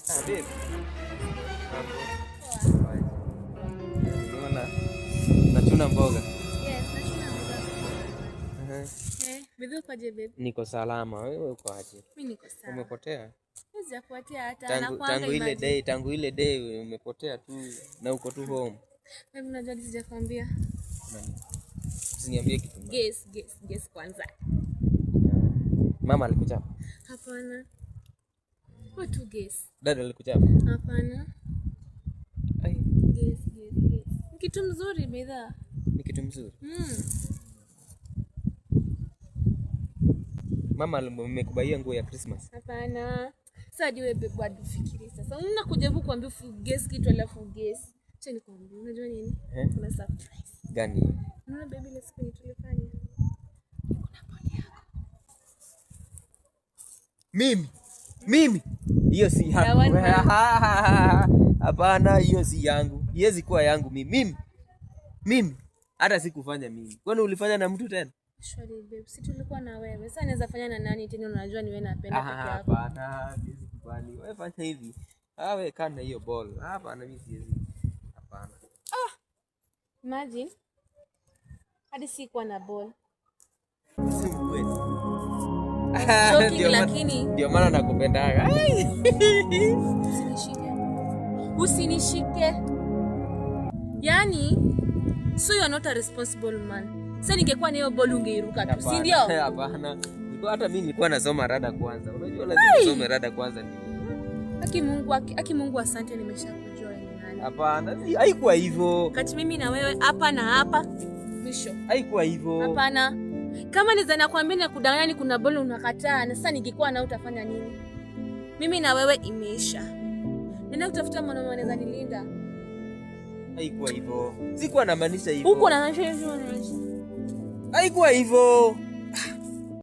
Ah, babe. Unaona? Nachuna mboga. Yes, nachuna mboga. Ehe. Eh, bidhi ukoje babe? Niko salama. Wewe uko aje? Mimi niko sawa. Umepotea? Sijakuatia hata Tangu, nakuanga tangu ile imagine. day, tangu ile day umepotea tu na uko tu home. Babe, unajua hadi sijakwambia. Nani? Usiniambie kitu mbaya. Guess, guess, guess kwanza. Mama alikuchapa? Hapana. Wewe tu guess. Dada alikuchapa? Hapana. Ai, Guess, guess, guess. Ni kitu mzuri bidhaa. Ni kitu mzuri. Mama amekubaia nguo ya Christmas? Hapana. Sasa hadi wewe babe hadi ufikiri sasa. Unakuja huku kuambia guess kitu alafu guess. Acha nikwambie, unajua nini? Eh? Kuna surprise. Gani hiyo? Unaona baby, ile siku yenye tulifanya? Kuna ball yako. Mimi? Mimi? Hiyo si Ya yangu. one month. Hapana, hiyo si yangu. Iwezi kuwa yangu mimi. Mimi. Mimi. Hata sikufanya mimi. Kwani ulifanya na mtu tena? Surely babe, si tulikuwa na wewe. Sasa naweza fanya na nani tena? Unajua ni wewe napenda peke Ah, yako. hapana, siwezi kubali. Wewe fanya hivi. Ah, wewe kaa na hiyo ball. Hapana, mimi siwezi. Hapana. Imagine. Hadi sikuwa na ball. Si ukweli. Joking, Ndio maana- lakini Ndio maana nakupendaga. Ai. Usinishike. Usinishike. Yaani, so you are not a responsible man. Sasa ningekuwa na hiyo ball ungeiruka tu, si ndio? Hapana. Hata mimi nilikuwa nasoma rada kwanza. Unajua lazima usome rada kwanza ndio. Aki Mungu, aki Mungu asante nimeshakujua wewe ni nani. Hapana, haikuwa hivyo. Kati mimi na wewe hapa na hapa mwisho. Haikuwa hivyo. Hapana. Kama niza nakwambia na kudanganya ni kuna ball unakataa, na sasa ningekuwa na utafanya nini? Mimi na wewe imeisha. Nenda kutafuta mwanaume anaweza nilinda. Haikuwa hivyo. Sikuwa namaanisha hivyo. Huko na hivyo. Haikuwa hivyo.